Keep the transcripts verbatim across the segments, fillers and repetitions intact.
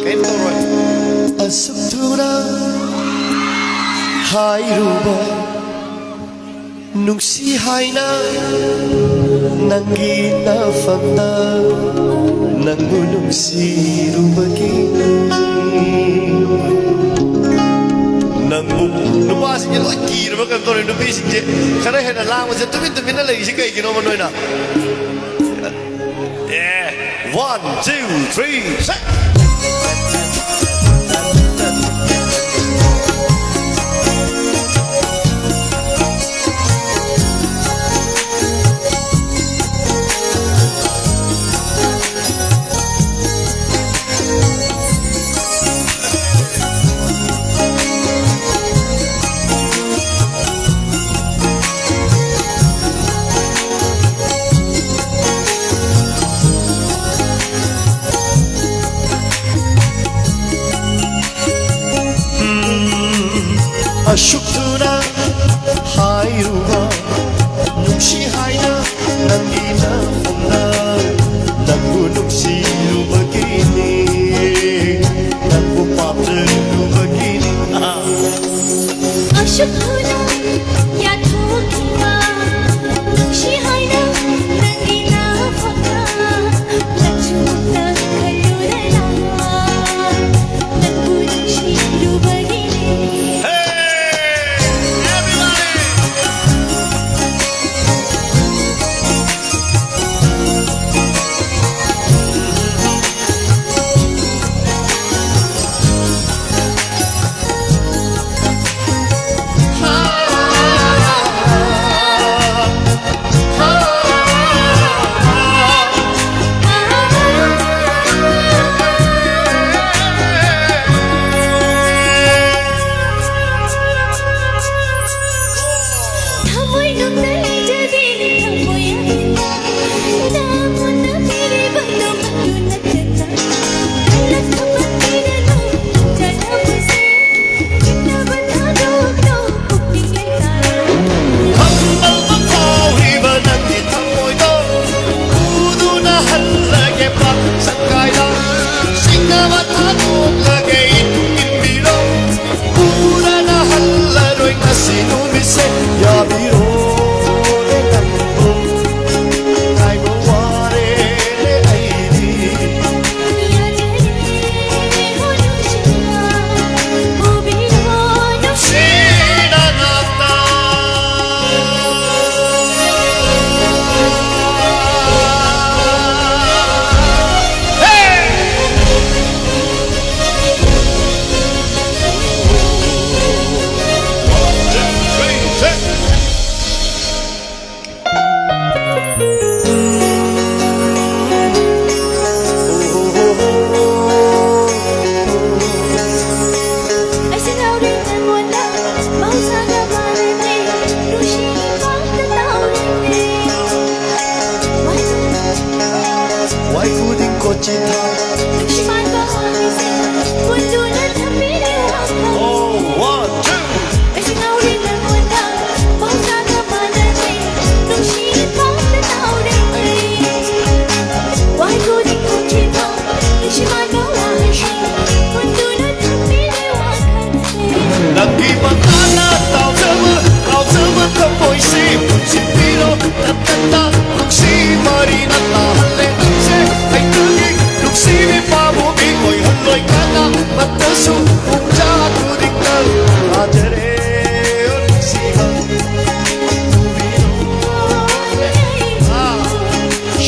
ꯀꯩꯝ ꯇꯧꯔꯣꯏ꯫ ꯑꯁꯨꯛ ꯊꯨꯅ ꯍꯥꯏꯔꯨꯕ ꯅꯨꯡꯁꯤ ꯍꯥꯏꯅ ꯅꯪꯒꯤ ꯅꯐꯝꯗ ꯅꯪꯕꯨ ꯅꯨꯡꯁꯤꯔꯨꯕꯒꯤ꯫ ꯅꯪꯕꯨ ꯅꯨꯄꯥꯁꯤꯡꯁꯦ ꯂꯣꯏ ꯀꯤꯔꯕ ꯀꯩꯅꯣ ꯇꯧꯔꯦ꯫ ꯅꯨꯄꯤꯁꯤꯡꯁꯦ ꯈꯔ ꯍꯦꯟꯅ ꯂꯥꯡꯕꯁꯦ ꯇꯨꯃꯤꯟ ꯇꯨꯃꯤꯟꯅ ꯂꯩꯔꯤꯁꯤ ꯀꯩꯒꯤꯅꯣꯕ ꯅꯣꯏꯅ? Yeah. One, two, three, set. ꯑꯁꯨꯛ ꯊꯨꯅ ꯍꯥꯏꯔꯨꯕ ꯅꯨꯡꯁꯤ ꯍꯥꯏꯅ ꯅꯪꯒꯤ ꯅꯐꯝꯗ ꯅꯪꯕꯨ ꯅꯨꯡꯁꯤꯔꯨꯕꯒꯤꯅꯤ, ꯅꯪꯕꯨ ꯄꯥꯝꯖꯔꯨꯕꯒꯤꯅꯤ꯫ ꯑꯁꯨꯛ ꯊꯨꯅ ꯌꯥꯊꯣꯛꯈꯤꯕ ꯅꯨꯡꯁꯤ ꯍꯥꯏꯅ ꯅꯪꯒꯤ ꯅꯐꯝꯗ ꯂꯥꯛꯆꯨꯝꯇ ꯈꯜꯂꯨꯗꯅ ꯅꯪꯕꯨ ꯅꯨꯡꯁꯤꯔꯨꯕꯒꯤꯅꯤ꯫ Hey! Everybody! ꯅꯨꯡꯁꯤ ꯃꯔꯤ ꯅꯛꯅꯍꯜꯂꯦ ꯅꯪꯁꯦ ꯑꯩ ꯅꯪꯒꯤ ꯅꯨꯡꯁꯤꯕꯤ ꯄꯥꯕꯨ ꯃꯤ ꯑꯣꯏꯍꯜꯂꯣꯏ ꯀꯅꯥ ꯑꯃꯠꯇꯁꯨ ꯄꯨꯡꯖꯥ ꯈꯨꯗꯤꯡꯗ ꯊꯥꯖꯔꯦ ꯅꯨꯡꯁꯤꯕ ꯅꯨꯃꯤꯠ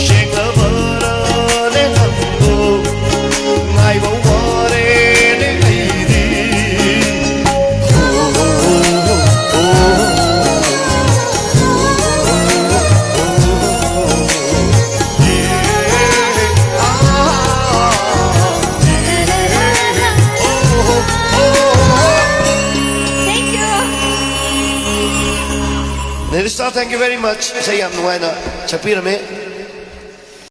ꯁꯦꯡꯂꯕꯅꯦ ꯅꯪꯕꯨ ꯉꯥꯏꯕ ꯋꯥꯔꯦꯅꯦ ꯑꯩꯗꯤ꯫ Thank you. Nelly Star, thank you very much. ꯏꯁꯩ ꯌꯥꯝ ꯅꯨꯡꯉꯥꯏꯅ ꯁꯛꯄꯤꯔꯝꯃꯦ꯫